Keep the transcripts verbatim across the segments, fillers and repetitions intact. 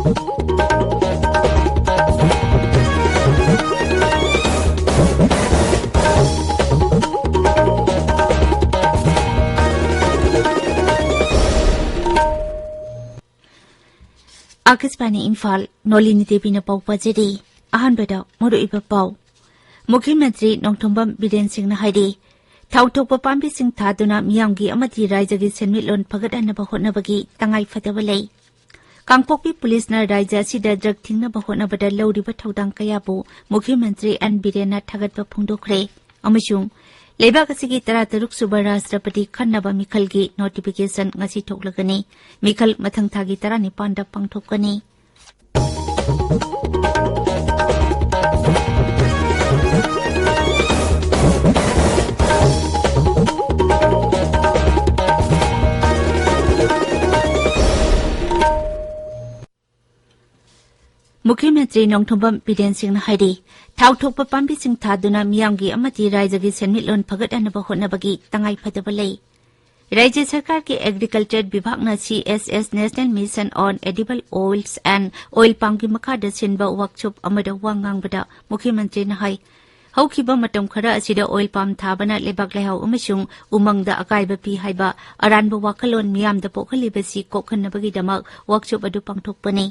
ꯑꯥꯀꯥꯁꯕꯥꯅꯤ ꯏꯝꯐꯥꯜ, ꯅꯣꯂꯤꯅꯤ ꯗꯦꯕꯤꯅ ꯄꯥꯎ ꯄꯥꯖꯔꯤ꯫ ꯑꯍꯥꯟꯕꯗ ꯃꯔꯨꯑꯣꯏꯕ ꯄꯥꯎ꯫ ꯃꯨꯈ꯭ꯌ ꯃꯟꯇ꯭ꯔꯤ ꯅꯣꯡꯊꯣꯝꯕꯝ ꯕꯤꯔꯦꯟ ꯁꯤꯡꯅ ꯍꯥꯏꯔꯤ, ꯊꯥꯎ ꯊꯣꯛꯄ ꯄꯥꯝꯕꯤꯁꯤꯡ ꯊꯥꯗꯨꯅ ꯃꯤꯌꯥꯝꯒꯤ ꯑꯃꯗꯤ ꯔꯥꯏꯖꯒꯤ ꯁꯦꯟꯃꯤꯠꯂꯣꯟ ꯐꯒꯠꯍꯟꯅꯕ ꯍꯣꯠꯅꯕꯒꯤ ꯇꯉꯥꯏ ꯐꯗꯕ ꯂꯩ꯫ ꯀꯥꯡꯄꯣꯛꯄꯤ ꯄꯨꯂꯤꯁꯅ ꯔꯥꯏꯖ ꯑꯁꯤꯗ ꯗ꯭ꯔꯒ ꯊꯤꯡꯅꯕ ꯍꯣꯠꯅꯕꯗ ꯂꯧꯔꯤꯕ ꯊꯧꯗꯥꯡ ꯀꯌꯥꯕꯨ ꯃꯨꯈ꯭ꯌ ꯃꯟꯇ꯭ꯔꯤ ꯑꯦꯟ ꯕꯤꯔꯦꯟꯅ ꯊꯥꯒꯠꯄ ꯐꯣꯡꯗꯣꯛꯈ꯭ꯔꯦ꯫ ꯑꯃꯁꯨꯡ ꯂꯩꯕꯥꯛ ꯑꯁꯤꯒꯤ ꯇꯔꯥꯇꯔꯨꯛ ꯁꯨꯕ ꯔꯥꯁꯇ꯭ꯔꯄꯇꯤ ꯈꯟꯅꯕ ꯃꯤꯈꯜꯒꯤ ꯅꯣꯇꯤꯐꯤꯀꯦꯁꯟ ꯉꯁꯤ ꯊꯣꯛꯂꯒꯅꯤ꯫ ꯃꯤꯈꯜ ꯃꯊꯪ ꯊꯥꯒꯤ ꯇꯔꯥꯅꯤꯄꯥꯟꯗ ꯄꯥꯡꯊꯣꯛꯀꯅꯤ꯫ ꯃꯨꯈ꯭ꯌ ꯃꯟꯇ꯭ꯔꯤ ꯅꯣꯡꯊꯣꯝꯕꯝ ꯕꯤꯔꯦꯟ ꯁꯤꯡꯅ ꯍꯥꯏꯔꯤ, ꯊꯥꯎ ꯊꯣꯛꯄ ꯄꯥꯝꯕꯤꯁꯤꯡ ꯊꯥꯗꯨꯅ ꯃꯤꯌꯥꯝꯒꯤ ꯑꯃꯗꯤ ꯔꯥꯏꯖꯒꯤ ꯁꯦꯟꯃꯤꯠꯂꯣꯟ ꯐꯒꯠꯍꯟꯅꯕ ꯍꯣꯠꯅꯕꯒꯤ ꯇꯉꯥꯏ ꯐꯗꯕ ꯂꯩ꯫ ꯔꯥꯏꯖ꯭ꯌ ꯁꯔꯀꯥꯔꯒꯤ agriculture ꯕꯤꯚꯥꯒꯅ C S S, National Mission on Edible Oils and Oil Palmꯒꯤ ꯃꯈꯥꯗ ꯁꯤꯟꯕ ꯋꯥꯔꯛꯁꯣꯞ ꯑꯃꯗ ꯋꯥ ꯉꯥꯡꯕꯗ ꯃꯨꯈ꯭ꯌ ꯃꯟꯇ꯭ꯔꯤꯅ ꯍꯥꯏ, ꯍꯧꯈꯤꯕ ꯃꯇꯝ ꯈꯔ ꯑꯁꯤꯗ ꯑꯣꯏꯜ ꯄꯥꯝ ꯊꯥꯕꯅ ꯂꯩꯕꯥꯛ ꯂꯩꯍꯥꯎ ꯑꯃꯁꯨꯡ ꯎꯃꯪꯗ ꯑꯀꯥꯏꯕ ꯄꯤ ꯍꯥꯏꯕ ꯑꯔꯥꯟꯕ ꯋꯥꯈꯜꯂꯣꯟ ꯃꯤꯌꯥꯝꯗ ꯄꯣꯛꯍꯜꯂꯤꯕꯁꯤ ꯀꯣꯛꯍꯟꯅꯕꯒꯤꯗꯃꯛ ꯋꯥꯔꯛꯁꯣꯞ ꯑꯗꯨ ꯄꯥꯡꯊꯣꯛꯄꯅꯤ꯫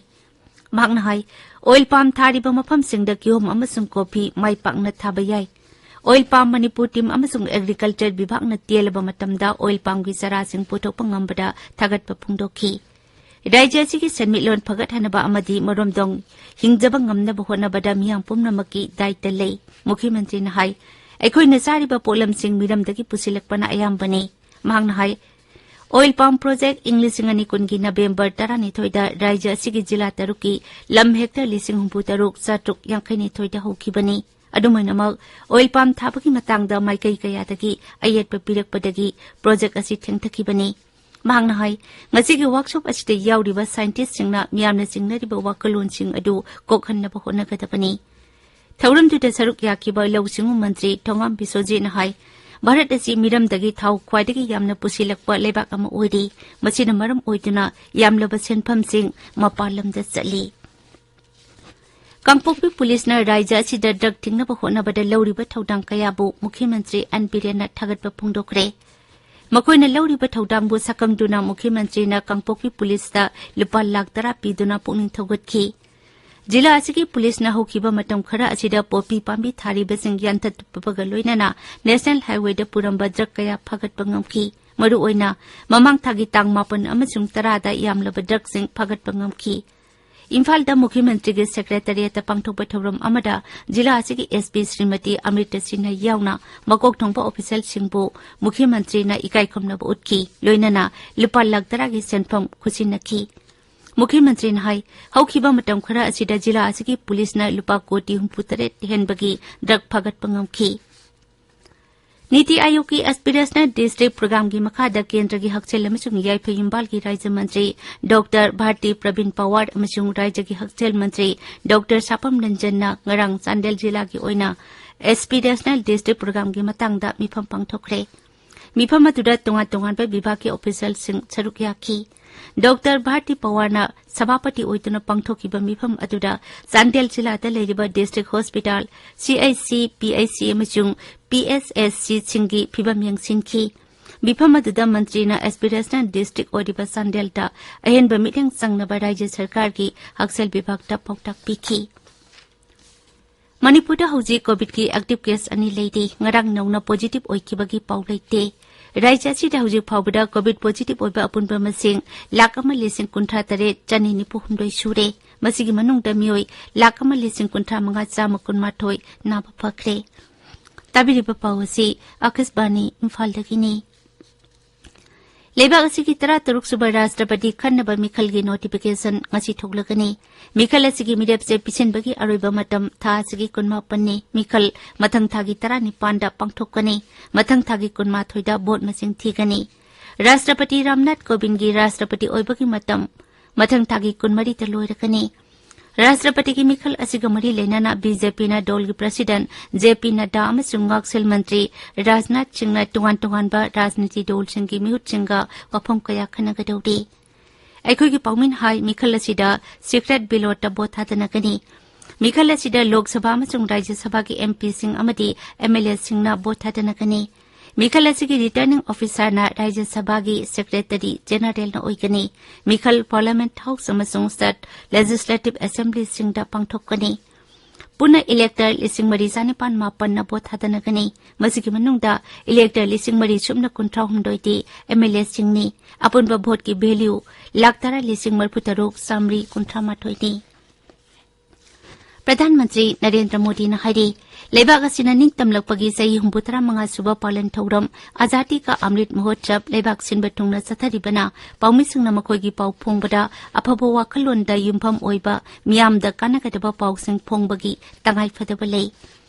ꯃꯍꯥꯛꯅ ꯍꯥꯏ, ꯑꯣꯏꯜ ꯄꯥꯝ ꯊꯥꯔꯤꯕ ꯃꯐꯝꯁꯤꯡꯗ ꯀꯤꯍꯣꯝ ꯑꯃꯁꯨꯡ ꯀꯣꯐꯤ ꯃꯥꯏ ꯄꯥꯛꯅ ꯊꯥꯕ ꯌꯥꯏ꯫ ꯑꯣꯏꯜ ꯄꯥꯝ ꯃꯅꯤꯄꯨꯔ ꯇꯤꯝ ꯑꯃꯁꯨꯡ ꯑꯦꯒ꯭ꯔꯤꯀꯜꯆꯔ ꯕꯤꯚꯥꯒꯅ ꯇꯦꯜꯂꯕ ꯃꯇꯝꯗ ꯑꯣꯏꯜ ꯄꯥꯝꯒꯤ ꯆꯥꯔꯥꯁꯤꯡ ꯄꯨꯊꯣꯛꯄ ꯉꯝꯕꯗ ꯊꯥꯒꯠꯄ ꯐꯣꯡꯗꯣꯛꯈꯤ꯫ ꯔꯥꯏꯖ꯭ꯌ ꯑꯁꯤꯒꯤ ꯁꯦꯟꯃꯤꯠꯂꯣꯟ ꯐꯒꯠꯍꯟꯅꯕ ꯑꯃꯗꯤ ꯃꯔꯣꯝꯗꯣꯝ ꯍꯤꯡꯖꯕ ꯉꯝꯅꯕ ꯍꯣꯠꯅꯕꯗ ꯃꯤꯌꯥꯝ ꯄꯨꯝꯅꯃꯛꯀꯤ ꯗꯥꯏꯇ ꯂꯩ꯫ ꯃꯨꯈ꯭ꯌ ꯃꯟꯇ꯭ꯔꯤꯅ ꯍꯥꯏ, ꯑꯩꯈꯣꯏꯅ ꯆꯥꯔꯤꯕ ꯄꯣꯠꯂꯝꯁꯤꯡ ꯃꯤꯔꯝꯗꯒꯤ ꯄꯨꯁꯤꯜꯂꯛꯄꯅ ꯑꯌꯥꯝꯕꯅꯤ꯫ ꯃꯍꯥꯛꯅ ꯍꯥꯏ, ꯑꯣꯏꯜ ꯄꯥꯝ ꯄ꯭ꯔꯣꯖꯦꯛ ꯏꯪ ꯂꯤꯁꯤꯡ ꯑꯅꯤ ꯀꯨꯟꯒꯤ ꯅꯕꯦꯝꯕꯔ ꯇꯔꯥꯅꯤꯊꯣꯏꯗ ꯔꯥꯏꯖ꯭ꯌ ꯑꯁꯤꯒꯤ ꯖꯤꯂꯥ ꯇꯔꯨꯛꯀꯤ ꯂꯝ ꯍꯦꯛꯇꯔ ꯂꯤꯁꯤꯡ ꯍꯨꯝꯐꯨ ꯇꯔꯨꯛ ꯆꯥꯇ꯭ꯔꯨꯛ ꯌꯥꯡꯈꯩ ꯅꯤꯊꯣꯏꯗ ꯍꯧꯈꯤꯕꯅꯤ꯫ ꯑꯗꯨꯃꯥꯏꯅꯃꯛ, ꯑꯣꯏꯜ ꯄꯥꯝ ꯊꯥꯕꯒꯤ ꯃꯇꯥꯡꯗ ꯃꯥꯏꯀꯩ ꯀꯌꯥꯗꯒꯤ ꯑꯌꯦꯠꯄ ꯄꯤꯔꯛꯄꯗꯒꯤ ꯄ꯭ꯔꯣꯖꯦꯛ ꯑꯁꯤ ꯊꯦꯡꯊꯈꯤꯕꯅꯤ꯫ ꯃꯍꯥꯛꯅ ꯍꯥꯏ, ꯉꯁꯤꯒꯤ ꯋꯥꯔꯛꯁꯣꯞ ꯑꯁꯤꯗ ꯌꯥꯎꯔꯤꯕ ꯁꯥꯏꯟꯇꯤꯁꯁꯤꯡꯅ ꯃꯤꯌꯥꯝꯅ ꯆꯤꯡꯅꯔꯤꯕ ꯋꯥꯈꯜꯂꯣꯟꯁꯤꯡ ꯑꯗꯨ ꯀꯣꯛꯍꯟꯅꯕ ꯍꯣꯠꯅꯒꯗꯕꯅꯤ꯫ ꯊꯧꯔꯝꯗꯨꯗ ꯁꯔꯨꯛ ꯌꯥꯈꯤꯕ ꯂꯧꯎ ꯁꯤꯡꯎ ꯃꯟꯇ꯭ꯔꯤ ꯊꯣꯉꯥꯝ ꯕꯤꯁꯣꯖꯤꯠꯅ ꯍꯥꯏ, ꯚꯥꯔꯠ ꯑꯁꯤ ꯃꯤꯔꯝꯗꯒꯤ ꯊꯥꯎ ꯈ꯭ꯋꯥꯏꯗꯒꯤ ꯌꯥꯝꯅ ꯄꯨꯁꯤꯜꯂꯛꯄ ꯂꯩꯕꯥꯛ ꯑꯃ ꯑꯣꯏꯔꯤ꯫ ꯃꯁꯤꯅ ꯃꯔꯝ ꯑꯣꯏꯗꯨꯅ ꯌꯥꯝꯂꯕ ꯁꯦꯟꯐꯝꯁꯤꯡ ꯃꯄꯥꯟ ꯂꯝꯗ ꯆꯠꯂꯤ꯫ ꯀꯥꯡꯄꯣꯛꯄꯤ ꯄꯨꯂꯤꯁꯅ ꯔꯥꯖ꯭ꯌ ꯑꯁꯤꯗ ꯗ꯭ꯔꯒ ꯊꯤꯡꯅꯕ ꯍꯣꯠꯅꯕꯗ ꯂꯧꯔꯤꯕ ꯊꯧꯗꯥꯡ ꯀꯌꯥꯕꯨ ꯃꯨꯈ꯭ꯌ ꯃꯟꯇ꯭ꯔꯤ ꯑꯦꯟ ꯕꯤꯔꯦꯟꯅ ꯊꯥꯒꯠꯄ ꯐꯣꯡꯗꯣꯛꯈ꯭ꯔꯦ꯫ ꯃꯈꯣꯏꯅ ꯂꯧꯔꯤꯕ ꯊꯧꯗꯥꯡꯕꯨ ꯁꯛꯈꯪꯗꯨꯅ ꯃꯨꯈ꯭ꯌ ꯃꯟꯇ꯭ꯔꯤꯅ ꯀꯥꯡꯄꯣꯛꯄꯤ ꯄꯨꯂꯤꯁꯇ ꯂꯨꯄꯥ ꯂꯥꯈ ꯇꯔꯥ ꯄꯤꯗꯨꯅ ꯄꯨꯛꯅꯤꯡ ꯊꯧꯒꯠꯈꯤ꯫ ꯖꯤꯂꯥ ꯑꯁꯤꯒꯤ ꯄꯨꯂꯤꯁꯅ ꯍꯧꯈꯤꯕ ꯃꯇꯝ ꯈꯔ ꯑꯁꯤꯗ ꯄꯣꯄꯤ ꯄꯥꯝꯕꯤ ꯊꯥꯔꯤꯕꯁꯤꯡ ꯌꯥꯟꯊꯠꯄꯒ ꯂꯣꯏꯅꯅ ꯅꯦꯁꯅꯦꯜ ꯍꯥꯏꯋꯦꯗ ꯄꯨꯔꯝꯕ ꯗ꯭ꯔꯒ ꯀꯌꯥ ꯐꯥꯒꯠꯄ ꯉꯝꯈꯤ꯫ ꯃꯔꯨꯑꯣꯏꯅ ꯃꯃꯥꯡ ꯊꯥꯒꯤ ꯇꯥꯡ ꯃꯥꯄꯟ ꯑꯃꯁꯨꯡ ꯇꯔꯥꯗ ꯌꯥꯝꯂꯕ ꯗ꯭ꯔꯒꯁꯤꯡ ꯐꯥꯒꯠꯄ ꯉꯝꯈꯤ꯫ ꯏꯝꯐꯥꯜꯗ ꯃꯨꯈ꯭ꯌ ꯃꯟꯇ꯭ꯔꯤꯒꯤ ꯁꯦꯀ꯭ꯔꯦꯇꯔꯤꯌꯦꯠꯇ ꯄꯥꯡꯊꯣꯛꯄ ꯊꯧꯔꯝ ꯑꯃꯗ ꯖꯤꯂꯥ ꯑꯁꯤꯒꯤ ꯑꯦꯁ ꯄꯤ ꯁ꯭ꯔꯤꯃꯇꯤ ꯑꯃ꯭ꯔꯤꯇꯥ ꯁꯤꯟꯍ ꯌꯥꯎꯅ ꯃꯀꯣꯛ ꯊꯣꯡꯕ ꯑꯣꯐꯤꯁꯤꯌꯦꯜꯁꯤꯡꯕꯨ ꯃꯨꯈ꯭ꯌ ꯃꯟꯇ꯭ꯔꯤꯅ ꯏꯀꯥꯏ ꯈꯨꯝꯅꯕ ꯎꯠꯈꯤ꯫ ꯂꯣꯏꯅꯅ ꯂꯨꯄꯥ ꯂꯥꯈ ꯇꯔꯥꯒꯤ ꯁꯦꯟꯐꯝ ꯈꯨꯠꯁꯤꯟꯅꯈꯤ꯫ ꯃꯨꯈ꯭ꯌ ꯃꯟꯇ꯭ꯔꯤꯅ ꯍꯥꯏ, ꯍꯧꯈꯤꯕ ꯃꯇꯝ ꯈꯔ ꯑꯁꯤꯗ ꯖꯤꯂꯥ ꯑꯁꯤꯒꯤ ꯄꯨꯂꯤꯁꯅ ꯂꯨꯄꯥ ꯀꯣꯇꯤ ꯍꯨꯝꯐꯨꯇꯔꯦꯠ ꯍꯦꯟꯕꯒꯤ ꯗ꯭ꯔꯒ ꯐꯥꯒꯠꯄ ꯉꯝꯈꯤ꯫ ꯅꯤꯇꯤ ꯑꯥꯌꯣꯒꯀꯤ ꯑꯦꯁꯄꯤꯔꯦꯁꯅꯦꯜ ꯗꯤꯁꯇ꯭ꯔꯤꯛ ꯄ꯭ꯔꯣꯒ꯭ꯔꯥꯝꯒꯤ ꯃꯈꯥꯗ ꯀꯦꯟꯗ꯭ꯔꯒꯤ ꯍꯛꯁꯦꯜ ꯑꯃꯁꯨꯡ ꯌꯥꯏꯐ ꯌꯨꯝꯕꯥꯜꯒꯤ ꯔꯥꯖ꯭ꯌ ꯃꯟꯇ꯭ꯔꯤ ꯗꯣꯛꯇꯔ ꯚꯥꯔꯇꯤ ꯄ꯭ꯔꯕꯤꯟ ꯄꯋꯥꯔ ꯑꯃꯁꯨꯡ ꯔꯥꯖ꯭ꯌꯒꯤ ꯍꯛꯁꯦꯜ ꯃꯟꯇ꯭ꯔꯤ ꯗꯣꯛꯇꯔ ꯁꯥꯄꯝ ꯔꯟꯖꯟꯅ ꯉꯔꯥꯡ ꯆꯥꯟꯗꯦꯜ ꯖꯤꯂꯥꯒꯤ ꯑꯣꯏꯅ ꯑꯦꯁꯄꯤꯔꯦꯁꯅꯦꯜ ꯗꯤꯁꯇ꯭ꯔꯤꯛ ꯄ꯭ꯔꯣꯒ꯭ꯔꯥꯝꯒꯤ ꯃꯇꯥꯡꯗ ꯃꯤꯐꯝ ꯄꯥꯡꯊꯣꯛꯈ꯭ꯔꯦ꯫ ꯃꯤꯐꯝ ꯑꯗꯨꯗ ꯇꯣꯉꯥꯟ ꯇꯣꯉꯥꯟꯕ ꯕꯤꯚꯥꯒꯀꯤ ꯑꯣꯐꯤꯁꯤꯌꯦꯜꯁꯤꯡ ꯁꯔꯨꯛ ꯌꯥꯈꯤ꯫ ꯗꯣꯛꯇꯔ ꯚꯥꯔꯇꯤ ꯄꯋꯥꯔꯅ ꯁꯚꯥꯄꯇꯤ ꯑꯣꯏꯗꯨꯅ ꯄꯥꯡꯊꯣꯛꯈꯤꯕ ꯃꯤꯐꯝ ꯑꯗꯨꯗ ꯆꯥꯟꯗꯦꯜ ꯖꯤꯂꯥꯗ ꯂꯩꯔꯤꯕ ꯗꯤꯁꯇ꯭ꯔꯤꯛ ꯍꯣꯁꯄꯤꯇꯥꯜ, ꯁꯤ H C, P H C ꯑꯃꯁꯨꯡ ꯄꯤ ꯑꯦꯁ ꯑꯦꯁ ꯁꯤꯁꯤꯡꯒꯤ ꯐꯤꯚꯝ ꯌꯦꯡꯁꯤꯟꯈꯤ꯫ ꯃꯤꯐꯝ ꯑꯗꯨꯗ ꯃꯟꯇ꯭ꯔꯤꯅ ꯑꯦꯁꯄꯤꯔꯦꯁꯅꯦꯜ ꯗꯤꯁꯇ꯭ꯔꯤꯛ ꯑꯣꯏꯔꯤꯕ ꯆꯥꯟꯗꯦꯜꯗ ꯑꯍꯦꯟꯕ ꯃꯤꯠꯌꯦꯡ ꯆꯪꯅꯕ ꯔꯥꯖ꯭ꯌ ꯁꯔꯀꯥꯔꯒꯤ ꯍꯛꯁꯦꯜ ꯕꯤꯚꯥꯒꯇ ꯄꯥꯎꯇꯥꯛ ꯄꯤꯈꯤ꯫ ꯃꯅꯤꯄꯨꯔꯗ ꯍꯧꯖꯤꯛ ꯀꯣꯚꯤꯗꯀꯤ ꯑꯦꯛꯇꯤꯚ ꯀꯦꯁ ꯑꯅꯤ ꯂꯩꯔꯤ꯫ ꯉꯔꯥꯡ ꯅꯧꯅ ꯄꯣꯖꯤꯇꯤꯚ ꯑꯣꯏꯈꯤꯕꯒꯤ ꯄꯥꯎ ꯂꯩꯇꯦ꯫ ꯔꯥꯖ꯭ꯌ ꯑꯁꯤꯗ ꯍꯧꯖꯤꯛ ꯐꯥꯎꯕꯗ ꯀꯣꯚꯤꯗ ꯄꯣꯖꯤꯇꯤꯚ ꯑꯣꯏꯕ ꯑꯄꯨꯟꯕ ꯃꯁꯤꯡ ꯂꯥꯈ ꯑꯃ ꯂꯤꯁꯤꯡ ꯀꯨꯟꯊ꯭ꯔꯥ ꯇꯔꯦꯠ ꯆꯅꯤ ꯅꯤꯐꯨ ꯍꯨꯝꯗꯣꯏ ꯁꯨꯔꯦ꯫ ꯃꯁꯤꯒꯤ ꯃꯅꯨꯡꯗ ꯃꯤꯑꯣꯏ ꯂꯥꯈ ꯑꯃ ꯂꯤꯁꯤꯡ ꯀꯨꯟꯊ꯭ꯔꯥ ꯃꯉꯥ ꯆꯥꯝꯃ ꯀꯨꯟꯃꯥꯊꯣꯏ ꯅꯥꯕ ꯐꯈ꯭ꯔꯦ꯫ ꯇꯥꯕꯤꯔꯤꯕ ꯄꯥꯎ ꯑꯁꯤ ꯑꯀꯥꯁꯕꯥꯅꯤ ꯏꯝꯐꯥꯜꯗꯒꯤꯅꯤ꯫ ꯂꯩꯕꯥꯛ ꯑꯁꯤꯒꯤ ꯇꯔꯥꯇꯔꯨꯛ ꯁꯨꯕ ꯔꯥꯁꯇ꯭ꯔꯄꯇꯤ ꯈꯟꯅꯕ ꯃꯤꯈꯜꯒꯤ ꯅꯣꯇꯤꯐꯤꯀꯦꯁꯟ ꯉꯁꯤ ꯊꯣꯛꯂꯒꯅꯤ꯫ ꯃꯤꯈꯜ ꯑꯁꯤꯒꯤ ꯃꯤꯔꯦꯞꯁꯦ ꯄꯤꯁꯤꯟꯕꯒꯤ ꯑꯔꯣꯏꯕ ꯃꯇꯝ ꯊꯥ ꯑꯁꯤꯒꯤ ꯀꯨꯟꯃꯥꯄꯟꯅꯤ꯫ ꯃꯤꯈꯜ ꯃꯊꯪ ꯊꯥꯒꯤ ꯇꯔꯥꯅꯤꯄꯥꯟꯗ ꯄꯥꯡꯊꯣꯛꯀꯅꯤ꯫ ꯃꯊꯪ ꯊꯥꯒꯤ ꯀꯨꯟꯃꯥꯊꯣꯏꯗ ꯚꯣꯠ ꯃꯁꯤꯡ ꯊꯤꯒꯅꯤ꯫ ꯔꯥꯁꯇ꯭ꯔꯄꯇꯤ ꯔꯥꯝꯅꯥꯊ ꯀꯣꯕꯤꯟꯗꯒꯤ ꯔꯥꯁꯇ꯭ꯔꯄꯇꯤ ꯑꯣꯏꯕꯒꯤ ꯃꯇꯝ ꯃꯊꯪ ꯊꯥꯒꯤ ꯀꯨꯟꯃꯔꯤꯗ ꯂꯣꯏꯔꯒꯅꯤ꯫ ꯔꯥꯁꯇ꯭ꯔꯄꯇꯤꯒꯤ ꯃꯤꯈꯜ ꯑꯁꯤꯒ ꯃꯔꯤ ꯂꯩꯅꯅ ꯕꯤ ꯖꯦ ꯄꯤꯅ ꯗꯣꯜꯒꯤ ꯄ꯭ꯔꯁꯤꯗꯦꯟꯠ ꯖꯦ ꯄꯤ ꯅꯗ꯭ꯗꯥ ꯑꯃꯁꯨꯡ ꯉꯥꯛꯁꯦꯜ ꯃꯟꯇ꯭ꯔꯤ ꯔꯥꯖꯅꯥꯊ ꯁꯤꯡꯅ ꯇꯣꯉꯥꯟ ꯇꯣꯉꯥꯟꯕ ꯔꯥꯖꯅꯤꯇꯤ ꯗꯣꯜꯁꯤꯡꯒꯤ ꯃꯤꯍꯨꯠꯁꯤꯡꯒ ꯋꯥꯐꯝ ꯀꯌꯥ ꯈꯟꯅꯒꯗꯧꯔꯤ꯫ ꯑꯩꯈꯣꯏꯒꯤ ꯄꯥꯎꯃꯤꯅ ꯍꯥꯏ, ꯃꯤꯈꯜ ꯑꯁꯤꯗ ꯁꯤꯀ꯭ꯔꯦꯠ ꯕꯦꯂꯣꯠꯇ ꯚꯣꯠ ꯊꯥꯗꯅꯒꯅꯤ꯫ ꯃꯤꯈꯜ ꯑꯁꯤꯗ ꯂꯣꯛ ꯁꯚꯥ ꯑꯃꯁꯨꯡ ꯔꯥꯖ꯭ꯌ ꯁꯚꯥꯒꯤ ꯑꯦꯝ ꯄꯤꯁꯤꯡ ꯑꯃꯗꯤ ꯑꯦꯝ ꯑꯦꯜ ꯑꯦꯁꯤꯡꯅ ꯚꯣꯠ ꯊꯥꯗꯅꯒꯅꯤ꯫ ꯃꯤꯈꯜ ꯑꯁꯤꯒꯤ ꯔꯤꯇꯔꯅꯤꯡ ꯑꯣꯐꯤꯁꯥꯔꯅ ꯔꯥꯖ꯭ꯌ ꯁꯚꯥꯒꯤ ꯁꯦꯀ꯭ꯔꯦꯇꯔꯤ ꯖꯦꯅꯔꯦꯜꯅ ꯑꯣꯏꯒꯅꯤ꯫ ꯃꯤꯈꯜ ꯄꯥꯔꯂꯤꯌꯥꯃꯦꯟꯠ ꯍꯥꯎꯁ ꯑꯃꯁꯨꯡ ꯁ꯭ꯇꯦꯠ ꯂꯦꯖꯤꯁꯂꯦꯇꯤꯚ ꯑꯦꯁꯦꯝꯕ꯭ꯂꯤꯁꯤꯡꯗ ꯄꯥꯡꯊꯣꯛꯀꯅꯤ꯫ ꯄꯨꯟꯅ ꯏꯂꯦꯛꯇꯔ ꯂꯤꯁꯤꯡ ꯃꯔꯤ ꯆꯥꯅꯤꯄꯥꯟ ꯃꯥꯄꯟꯅ ꯚꯣꯠ ꯊꯥꯗꯅꯒꯅꯤ꯫ ꯃꯁꯤꯒꯤ ꯃꯅꯨꯡꯗ ꯏꯂꯦꯛꯇꯔ ꯂꯤꯁꯤꯡ ꯃꯔꯤ ꯁꯨꯞꯅ ꯀꯨꯟꯊ꯭ꯔꯥ ꯍꯨꯝꯗꯣꯏꯗꯤ ꯑꯦꯝ ꯑꯦꯜ ꯑꯦꯁꯤꯡꯅꯤ꯫ ꯑꯄꯨꯟꯕ ꯚꯣꯠꯀꯤ ꯚꯦꯂ꯭ꯌꯨ ꯂꯥꯈ ꯇꯔꯥ ꯂꯤꯁꯤꯡ ꯃꯔꯤꯐꯨ ꯇꯔꯨꯛ ꯆꯥꯃꯔꯤ ꯀꯨꯟꯊ꯭ꯔꯥ ꯃꯥꯊꯣꯏꯅꯤ꯫ ꯄ꯭ꯔꯙꯥꯟ ꯃꯟꯇ꯭ꯔꯤ ꯅꯔꯦꯟꯗ꯭ꯔ ꯃꯣꯗꯤꯅ ꯍꯥꯏꯔꯤ, ꯂꯩꯕꯥꯛ ꯑꯁꯤꯅ ꯅꯤꯡꯇꯝꯂꯛꯄꯒꯤ ꯆꯍꯤ ꯍꯨꯝꯐꯨꯇꯔꯥ ꯃꯉꯥ ꯁꯨꯕ ꯄꯥꯂꯟ ꯊꯧꯔꯝ ꯑꯖꯥꯗꯤ ꯀꯥ ꯑꯃ꯭ꯔꯤꯠ ꯃꯍꯣꯠꯁꯕ ꯂꯩꯕꯥꯛ ꯁꯤꯟꯕ ꯊꯨꯡꯅ ꯆꯠꯊꯔꯤꯕꯅ ꯄꯥꯎꯃꯤꯁꯤꯡꯅ ꯃꯈꯣꯏꯒꯤ ꯄꯥꯎ ꯐꯣꯡꯕꯗ ꯑꯐꯕ ꯋꯥꯈꯜꯂꯣꯟꯗ ꯌꯨꯝꯐꯝ ꯑꯣꯏꯕ ꯃꯤꯌꯥꯝꯗ ꯀꯥꯟꯅꯒꯗꯕ ꯄꯥꯎꯁꯤꯡ ꯐꯣꯡꯕꯒꯤ ꯇꯉꯥꯏꯐꯗꯕ ꯂꯩ꯫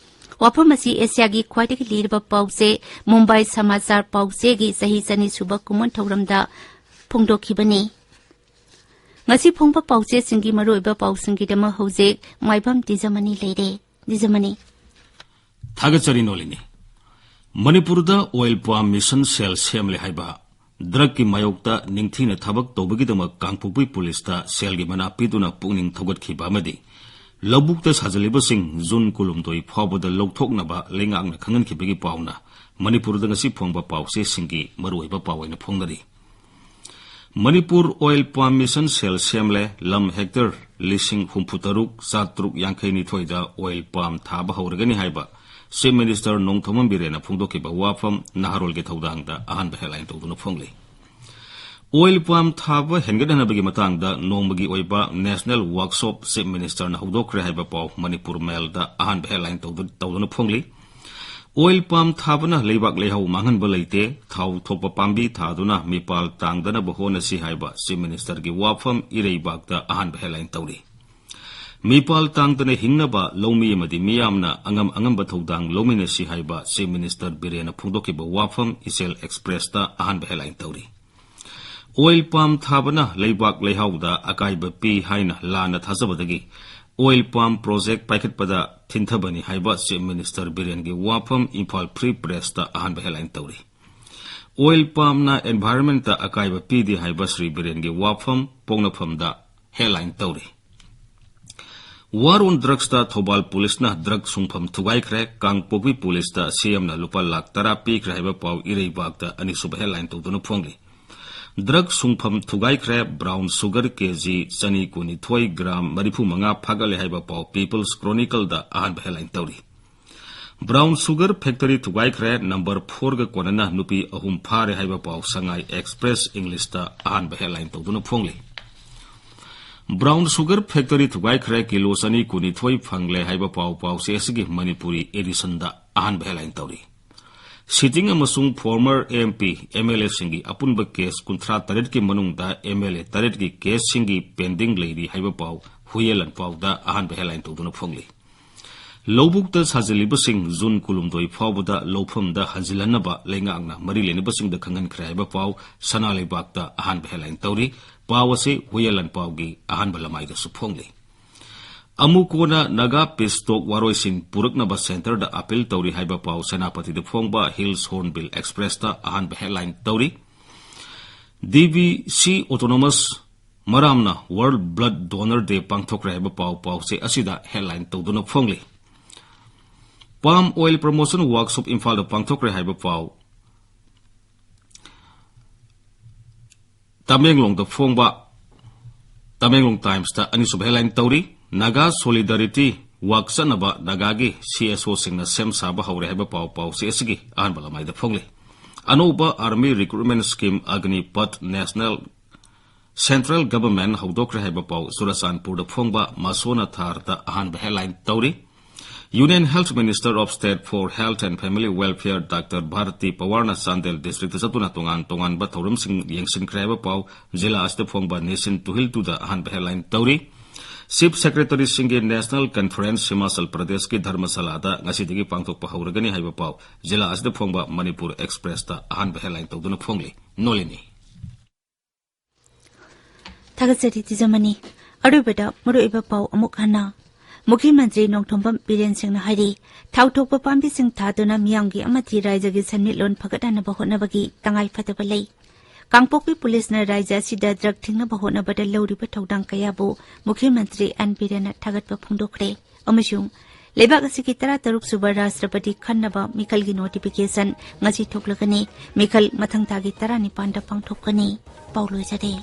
ꯋꯥꯐꯝ ꯑꯁꯤ ꯑꯦꯁꯤꯌꯥꯒꯤ ꯈ꯭ꯋꯥꯏꯗꯒꯤ ꯂꯤꯔꯕ ꯄꯥꯎꯆꯦ ꯃꯨꯝꯕꯥꯏ ꯁꯃꯥꯆꯥꯔ ꯄꯥꯎꯆꯦꯒꯤ ꯆꯍꯤ ꯆꯅꯤ ꯁꯨꯕ ꯀꯨꯝꯑꯣꯟ ꯊꯧꯔꯝꯗ ꯐꯣꯡꯗꯣꯛꯈꯤꯕꯅꯤ꯫ ꯉꯁꯤ ꯐꯣꯡꯕ ꯄꯥꯎꯆꯦꯁꯤꯡꯒꯤ ꯃꯔꯨꯑꯣꯏꯕ ꯄꯥꯎꯁꯤꯡꯒꯤꯗꯃꯛ ꯍꯧꯖꯤꯛ ꯃꯥꯏꯕꯝ ꯗꯤꯖꯃꯅꯤ ꯂꯩꯔꯦ꯫ ꯗꯤꯖꯃꯅꯤ꯫ ꯊꯥꯒꯠꯆꯔꯤ ꯅꯣꯂꯤꯅꯤ꯫ ꯃꯅꯤꯄꯨꯔꯗ ꯑꯣꯏꯜ ꯄꯥꯝ ꯃꯤꯁꯟ ꯁꯦꯜ ꯁꯦꯝꯂꯦ ꯍꯥꯏꯕ ꯗ꯭ꯔꯒꯀꯤ ꯃꯥꯌꯣꯛꯇ ꯅꯤꯡꯊꯤꯅ ꯊꯕꯛ ꯇꯧꯕꯒꯤꯗꯃꯛ ꯀꯥꯡꯄꯣꯛꯄꯤ ꯄꯨꯂꯤꯁꯇ ꯁꯦꯜꯒꯤ ꯃꯅꯥ ꯄꯤꯗꯨꯅ ꯄꯨꯛꯅꯤꯡ ꯊꯧꯒꯠꯈꯤꯕ ꯑꯃꯗꯤ ꯂꯧꯕꯨꯛꯇ ꯁꯥꯖꯤꯜꯂꯤꯕꯁꯤꯡ ꯖꯨꯟ ꯀꯨꯟꯍꯨꯝꯗꯣꯏ ꯐꯥꯎꯕꯗ ꯂꯧꯊꯣꯛꯅꯕ ꯂꯩꯉꯥꯛꯅ ꯈꯪꯍꯟꯈꯤꯕꯒꯤ ꯄꯥꯎꯅ ꯃꯅꯤꯄꯨꯔꯗ ꯉꯁꯤ ꯐꯣꯡꯕ ꯄꯥꯎꯆꯦꯁꯤꯡꯒꯤ ꯃꯔꯨꯑꯣꯏꯕ ꯄꯥꯎ ꯑꯣꯏꯅ ꯐꯣꯡꯅꯔꯤ꯫ ꯃꯅꯤꯄꯨꯔ ꯑꯣꯏꯜ ꯄꯥꯝ ꯃꯤꯁꯟ ꯁꯦꯜ ꯁꯦꯝꯂꯦ, ꯂꯝ ꯍꯦꯛꯇꯔ ꯂꯤꯁꯤꯡ ꯍꯨꯝꯐꯨ ꯇꯔꯨꯛ ꯆꯥꯇ꯭ꯔꯨꯛ ꯌꯥꯡꯈꯩ ꯅꯤꯊꯣꯏꯗ ꯑꯣꯏꯜ ꯄꯥꯝ ꯊꯥꯕ ꯍꯧꯔꯒꯅꯤ ꯍꯥꯏꯕ ꯆꯤꯐ ꯃꯤꯅꯤꯁꯇꯔ ꯅꯣꯡꯊꯣꯝꯕꯝ ꯕꯤꯔꯦꯟꯅ ꯐꯣꯡꯗꯣꯛꯈꯤꯕ ꯋꯥꯐꯝ ꯅꯍꯥꯔꯣꯜꯒꯤ ꯊꯧꯗꯥꯡꯗ ꯑꯍꯥꯟꯕ ꯍꯦꯗꯂꯥꯏꯟ ꯇꯧꯗꯨꯅ ꯐꯣꯡꯂꯤ꯫ ꯑꯣꯏꯜ ꯄꯥꯝ ꯊꯥꯕ ꯍꯦꯟꯒꯠꯍꯟꯅꯕꯒꯤ ꯃꯇꯥꯡꯗ ꯅꯣꯡꯃꯒꯤ ꯑꯣꯏꯕ ꯅꯦꯁꯅꯦꯜ ꯋꯥꯔꯛꯁꯣꯞ ꯆꯤꯐ ꯃꯤꯅꯤꯁꯇꯔꯅ ꯍꯧꯗꯣꯛꯈ꯭ꯔꯦ ꯍꯥꯏꯕ ꯄꯥꯎ ꯃꯅꯤꯄꯨꯔ ꯃꯦꯜꯗ ꯑꯍꯥꯟꯕ ꯍꯦꯗꯂꯥꯏꯟ ꯇꯧꯗꯨ-, ꯇꯧꯗꯨꯅ ꯐꯣꯡꯂꯤ꯫ ꯑꯣꯏꯜ ꯄꯥꯝ ꯊꯥꯕꯅ ꯂꯩꯕꯥꯛ ꯂꯩꯍꯥꯎ ꯃꯥꯡꯍꯟꯕ ꯂꯩꯇꯦ, ꯊꯥꯎ ꯊꯣꯛꯄ ꯄꯥꯝꯕꯤ ꯊꯥꯗꯨꯅ ꯃꯤꯄꯥꯜ ꯇꯥꯡꯗꯅꯕ ꯍꯣꯠꯅꯁꯤ ꯍꯥꯏꯕ ꯆꯤꯐ ꯃꯤꯅꯤꯁꯇꯔꯒꯤ ꯋꯥꯐꯝ ꯏꯔꯩꯕꯥꯛꯇ ꯑꯍꯥꯟꯕ ꯍꯦꯗꯂꯥꯏꯟ ꯇꯧꯔꯤ꯫ ꯃꯤꯄꯥꯜ ꯇꯥꯡꯗꯅ ꯍꯤꯡꯅꯕ ꯂꯧꯃꯤ ꯑꯃꯗꯤ ꯃꯤꯌꯥꯝꯅ ꯑꯉꯝ ꯑꯉꯝꯕ ꯊꯧꯗꯥꯡ ꯂꯧꯃꯤꯟꯅꯁꯤ ꯍꯥꯏꯕ ꯆꯤꯐ ꯃꯤꯅꯤꯁꯇꯔ ꯕꯤꯔꯦꯟꯅ ꯐꯣꯡꯗꯣꯛꯈꯤꯕ ꯋꯥꯐꯝ ꯏꯆꯦꯜ ꯑꯦꯛꯁꯄ꯭ꯔꯦꯁꯇ ꯑꯍꯥꯟꯕ ꯍꯦꯗꯂꯥꯏꯟ ꯇꯧꯔꯤ꯫ ꯑꯣꯏꯜ ꯄꯥꯝ ꯊꯥꯕꯅ ꯂꯩꯕꯥꯛ ꯂꯩꯍꯥꯎꯗ ꯑꯀꯥꯏꯕ ꯄꯤ ꯍꯥꯏꯅ ꯂꯥꯟꯅ ꯊꯥꯖꯕꯗꯒꯤ ꯑꯣꯏꯜ ꯄꯥꯝ ꯄ꯭ꯔꯣꯖꯦꯛ ꯄꯥꯏꯈꯠꯄꯗ ꯊꯤꯟꯊꯕꯅꯤ ꯍꯥꯏꯕ ꯆꯤꯐ ꯃꯤꯅꯤꯁꯇꯔ ꯕꯤꯔꯦꯟꯒꯤ ꯋꯥꯐꯝ ꯏꯝꯐꯥꯜ ꯐ꯭ꯔꯤ ꯄ꯭ꯔꯦꯁꯇ ꯑꯍꯥꯟꯕ ꯍꯦꯗꯂꯥꯏꯟ ꯇꯧꯔꯤ꯫ ꯑꯣꯏꯜ ꯄꯥꯝꯅ ꯑꯦꯟꯚꯥꯏꯔꯟꯃꯦꯟꯇ ꯑꯀꯥꯏꯕ ꯄꯤꯗꯦ ꯍꯥꯏꯕ ꯁ꯭ꯔꯤ ꯕꯤꯔꯦꯟꯒꯤ ꯋꯥꯐꯝ ꯄꯣꯛꯅꯐꯝꯗ ꯍꯦꯗꯂꯥꯏꯟ ꯇꯧꯔꯤ꯫ ꯋꯥꯔ ꯑꯣꯟ ꯗ꯭ꯔꯒꯁꯇ ꯊꯧꯕꯥꯜ ꯄꯨꯂꯤꯁꯅ ꯗ꯭ꯔꯒ ꯁꯨꯡꯐꯝ ꯊꯨꯒꯥꯏꯈ꯭ꯔꯦ, ꯀꯥꯡꯄꯣꯛꯄꯤ ꯄꯨꯂꯤꯁꯇ ꯁꯤꯑꯦꯝꯅ ꯂꯨꯄꯥ ꯂꯥꯈ ꯇꯔꯥ ꯄꯤꯈ꯭ꯔꯦ ꯍꯥꯏꯕ ꯄꯥꯎ ꯏꯔꯩꯕꯥꯛꯇ ꯑꯅꯤꯁꯨꯕ ꯍꯦꯗꯂꯥꯏꯟ ꯇꯧꯗꯨꯅ ꯐꯣꯡꯂꯤ꯫ ꯗ꯭ꯔꯒ ꯁꯨꯡꯐꯝ ꯊꯨꯒꯥꯏꯈ꯭ꯔꯦ, ꯕ꯭ꯔꯥꯎꯟ ꯁꯨꯒꯔ ꯀꯦꯖꯤ ꯆꯅꯤ ꯀꯨꯟꯅꯤꯊꯣꯏ ꯒ꯭ꯔꯥꯝ ꯃꯔꯤꯐꯨ ꯃꯉꯥ ꯐꯥꯒꯠꯂꯦ ꯍꯥꯏꯕ ꯄꯥꯎ ꯄꯤꯄꯜꯁ ꯀ꯭ꯔꯣꯅꯤꯀꯜꯗ ꯑꯍꯥꯟꯕ ꯍꯦꯗꯂꯥꯏꯟ ꯇꯧꯔꯤ꯫ ꯕ꯭ꯔꯥꯎꯟ ꯁꯨꯒꯔ ꯐꯦꯛꯇꯔꯤ ꯊꯨꯒꯥꯏꯈ꯭ꯔꯦ, ꯅꯝꯕꯔ ꯐꯣꯔꯒ ꯀꯣꯟꯅꯅ ꯅꯨꯄꯤ ꯑꯍꯨꯝ ꯐꯥꯔꯦ ꯍꯥꯏꯕ ꯄꯥꯎ ꯁꯉꯥꯏ ꯑꯦꯛꯁꯄ꯭ꯔꯦꯁ ꯏꯪꯂꯤꯁꯇ ꯑꯍꯥꯟꯕ ꯍꯦꯗꯂꯥꯏꯟ ꯇꯧꯗꯨꯅ ꯐꯣꯡꯂꯤ꯫ ꯕ꯭ꯔꯥꯎꯟ ꯁꯨꯒꯔ ꯐꯦꯛꯇꯔꯤ ꯊꯨꯒꯥꯏꯈ꯭ꯔꯦ, ꯀꯤꯂꯣ ꯆꯅꯤ ꯀꯨꯟꯅꯤꯊꯣꯏ ꯐꯪꯂꯦ ꯍꯥꯏꯕ ꯄꯥꯎ ꯄꯥꯎꯆꯦ ꯑꯁꯤꯒꯤ ꯃꯅꯤꯄꯨꯔꯤ ꯑꯦꯗꯤꯁꯟꯗ ꯑꯍꯥꯟꯕ ꯍꯦꯗꯂꯥꯏꯟ ꯇꯧꯔꯤ꯫ ꯁꯤꯇꯤꯡ ꯑꯃꯁꯨꯡ former M P, M L ꯑꯦꯁꯤꯡꯒꯤ ꯑꯄꯨꯟꯕ ꯀꯦꯁ ꯀꯨꯟꯊ꯭ꯔꯥ ꯇꯔꯦꯠꯀꯤ ꯃꯅꯨꯡꯗ ꯑꯦꯝ ꯑꯦꯜ ꯑꯦ ꯇꯔꯦꯠꯀꯤ ꯀꯦꯁꯁꯤꯡꯒꯤ ꯄꯦꯟꯗꯤꯡ ꯂꯩꯔꯤ ꯍꯥꯏꯕ ꯄꯥꯎ ꯍꯨꯏꯌꯦꯟ ꯂꯥꯟꯄꯥꯎꯗ ꯑꯍꯥꯟꯕ ꯍꯦꯗꯂꯥꯏꯟ ꯇꯧꯗꯨꯅ ꯐꯣꯡꯂꯤ꯫ ꯂꯧꯕꯨꯛꯇ ꯁꯥꯖꯤꯜꯂꯤꯕꯁꯤꯡ ꯖꯨꯟ ꯀꯨꯟꯍꯨꯝꯗꯣꯏ ꯐꯥꯎꯕꯗ ꯂꯧꯐꯝꯗ ꯍꯟꯖꯤꯜꯍꯟꯅꯕ ꯂꯩꯉꯥꯛꯅ ꯃꯔꯤ ꯂꯩꯅꯕꯁꯤꯡꯗ ꯈꯪꯍꯟꯈ꯭ꯔꯦ ꯍꯥꯏꯕ ꯄꯥꯎ ꯁꯅꯥ ꯂꯩꯕꯥꯛꯇ ꯑꯍꯥꯟꯕ ꯍꯦꯗꯂꯥꯏꯟ ꯇꯧꯔꯤ꯫ ꯄꯥꯎ ꯑꯁꯤ ꯍꯨꯏꯌꯦꯟ ꯂꯥꯟꯄꯥꯎꯒꯤ ꯑꯍꯥꯟꯕ ꯂꯃꯥꯏꯗꯁꯨ ꯐꯣꯡꯂꯤ꯫ ꯑꯃꯨꯛ ꯀꯣꯟꯅ ꯅꯥꯒꯥ ꯄꯤꯁ ꯇꯣꯛ ꯋꯥꯔꯣꯏꯁꯤꯟ ꯄꯨꯔꯛꯅꯕ ꯁꯦꯟꯇꯔꯗ ꯑꯄꯤꯜ ꯇꯧꯔꯤ ꯍꯥꯏꯕ ꯄꯥꯎ ꯁꯦꯅꯥꯄꯇꯤꯗ ꯐꯣꯡꯕ ꯍꯤꯜꯁ ꯍꯣꯔꯟꯕꯤꯜ ꯑꯦꯛꯁꯄ꯭ꯔꯦꯁꯇ ꯑꯍꯥꯟꯕ ꯍꯦꯗꯂꯥꯏꯟ ꯇꯧꯔꯤ꯫ ꯗꯤ ꯕꯤ ꯁꯤ ꯑꯣꯇꯣꯅꯣꯃꯁ ꯃꯔꯥꯝꯅ ꯋꯥꯔꯜꯗ ꯕ꯭ꯂꯗ ꯗꯣꯅꯔ ꯗꯦ ꯄꯥꯡꯊꯣꯛꯈ꯭ꯔꯦ ꯍꯥꯏꯕ ꯄꯥꯎ ꯄꯥꯎꯆꯦ ꯑꯁꯤꯗ ꯍꯦꯗꯂꯥꯏꯟ ꯇꯧꯗꯨꯅ ꯐꯣꯡꯂꯤ꯫ ꯄꯥꯝ ꯑꯣꯏꯜ ꯄ꯭ꯔꯃꯣꯁꯟ ꯋꯥꯔꯛꯁꯣꯞ ꯏꯝꯐꯥꯜꯗ ꯄꯥꯡꯊꯣꯛꯈ꯭ꯔꯦ ꯍꯥꯏꯕ ꯄꯥꯎ ꯇꯃꯦꯡꯂꯣꯡꯗ ꯐꯣꯡꯕ ꯇꯃꯦꯡꯂꯣꯡ ꯇꯥꯏꯝꯁꯇ ꯑꯅꯤꯁꯨꯕ ꯍꯦꯗꯂꯥꯏꯟ ꯇꯧꯔꯤ꯫ ꯅꯥꯒꯥ ꯁꯣꯂꯤꯗꯥꯔꯤꯇꯤ ꯋꯥꯛ ꯆꯠꯅꯕ ꯅꯥꯒꯥꯒꯤ ꯁꯤ ꯑꯦꯁ ꯑꯣꯁꯤꯡꯅ ꯁꯦꯝ ꯁꯥꯕ ꯍꯧꯔꯦ ꯍꯥꯏꯕ ꯄꯥꯎ ꯄꯥꯎꯆꯦ ꯑꯁꯤꯒꯤ ꯑꯍꯥꯟꯕ ꯂꯃꯥꯏꯗ ꯐꯣꯡꯂꯤ꯫ ꯑꯅꯧꯕ army recruitment scheme Agnipath national central government ꯍꯧꯗꯣꯛꯈ꯭ꯔꯦ ꯍꯥꯏꯕ ꯄꯥꯎ ꯆꯨꯔꯆꯥꯟꯄꯨꯔꯗ ꯐꯣꯡꯕ ꯃꯁꯣꯅ ꯊꯥꯔꯗ ꯑꯍꯥꯟꯕ ꯍꯦꯗꯂꯥꯏꯟ ꯇꯧꯔꯤ꯫ Union Health Minister of State for Health and Family Welfare doctor Bharati ꯄꯋꯥꯔꯅ ꯆꯥꯟꯗꯦꯜ ꯗꯤꯁꯇ꯭ꯔꯤꯛꯇ ꯆꯠꯇꯨꯅ ꯇꯣꯉꯥꯟ ꯇꯣꯉꯥꯟꯕ ꯊꯧꯔꯝꯁꯤꯡ ꯌꯦꯡꯁꯤꯟꯈ꯭ꯔꯦ ꯍꯥꯏꯕ ꯄꯥꯎ ꯖꯤꯂꯥ ꯑꯁꯤꯗ ꯐꯣꯡꯕ ꯅꯦꯁꯟ ꯇꯨꯍꯤꯜ ꯇꯨꯗ ꯑꯍꯥꯟꯕ ꯍꯦꯗꯂꯥꯏꯟ ꯇꯧꯔꯤ꯫ ꯆꯤꯐ ꯁꯦꯀ꯭ꯔꯦꯇꯔꯤꯁꯤꯡꯒꯤ ꯅꯦꯁꯅꯦꯜ ꯀꯟꯐꯔꯦꯟꯁ ꯍꯤꯃꯥꯆꯜ ꯄ꯭ꯔꯗꯦꯁꯀꯤ ꯙꯔꯃꯁꯥꯂꯥꯗ ꯉꯁꯤꯗꯒꯤ ꯄꯥꯡꯊꯣꯛꯄ ꯍꯧꯔꯒꯅꯤ ꯍꯥꯏꯕ ꯄꯥꯎ ꯖꯤꯂꯥ ꯑꯁꯤꯗ ꯐꯣꯡꯕ ꯃꯅꯤꯄꯨꯔ ꯑꯦꯛꯁꯄ꯭ꯔꯦꯁꯇ ꯑꯍꯥꯟꯕ ꯍꯦꯗꯂꯥꯏꯟ ꯇꯧꯗꯨꯅ ꯐꯣꯡꯂꯤ꯫ ꯅꯣꯂꯤꯅꯤ꯫ ꯊꯥꯒꯠꯆꯔꯤ ꯇꯤꯖꯃꯅꯤ꯫ ꯑꯔꯣꯏꯕꯗ ꯃꯔꯨꯑꯣꯏꯕ ꯄꯥꯎ ꯑꯃꯨꯛ ꯍꯟꯅ꯫ ꯃꯨꯈ꯭ꯌ ꯃꯟꯇ꯭ꯔꯤ ꯅꯣꯡꯊꯣꯝꯕꯝ ꯕꯤꯔꯦꯟ ꯁꯤꯡꯅ ꯍꯥꯏꯔꯤ, ꯊꯥꯎ ꯊꯣꯛꯄ ꯄꯥꯝꯕꯤꯁꯤꯡ ꯊꯥꯗꯨꯅ ꯃꯤꯌꯥꯝꯒꯤ ꯑꯃꯗꯤ ꯔꯥꯏꯖ꯭ꯌꯒꯤ ꯁꯦꯟꯃꯤꯠꯂꯣꯟ ꯐꯒꯠꯍꯟꯅꯕ ꯍꯣꯠꯅꯕꯒꯤ ꯇꯉꯥꯏ ꯐꯗꯕ ꯂꯩ꯫ ꯀꯥꯡꯄꯣꯛꯄꯤ ꯄꯨꯂꯤꯁꯅ ꯔꯥꯏꯖ꯭ꯌ ꯑꯁꯤꯗ ꯗ꯭ꯔꯒ ꯊꯤꯡꯅꯕ ꯍꯣꯠꯅꯕꯗ ꯂꯧꯔꯤꯕ ꯊꯧꯗꯥꯡ ꯀꯌꯥꯕꯨ ꯃꯨꯈ꯭ꯌ ꯃꯟꯇ꯭ꯔꯤ ꯑꯦꯟ ꯕꯤꯔꯦꯟꯅ ꯊꯥꯒꯠꯄ ꯐꯣꯡꯗꯣꯛꯈ꯭ꯔꯦ꯫ ꯑꯃꯁꯨꯡ ꯂꯩꯕꯥꯛ ꯑꯁꯤꯒꯤ ꯇꯔꯥꯇꯔꯨꯛ ꯁꯨꯕ ꯔꯥꯁꯇ꯭ꯔꯄꯇꯤ ꯈꯟꯅꯕ ꯃꯤꯈꯜꯒꯤ ꯅꯣꯇꯤꯐꯤꯀꯦꯁꯟ ꯉꯁꯤ ꯊꯣꯛꯂꯒꯅꯤ꯫ ꯃꯤꯈꯜ ꯃꯊꯪ ꯊꯥꯒꯤ ꯇꯔꯥꯅꯤꯄꯥꯟꯗ ꯄꯥꯡꯊꯣꯛꯀꯅꯤ꯫ ꯄꯥꯎ ꯂꯣꯏꯖꯔꯦ꯫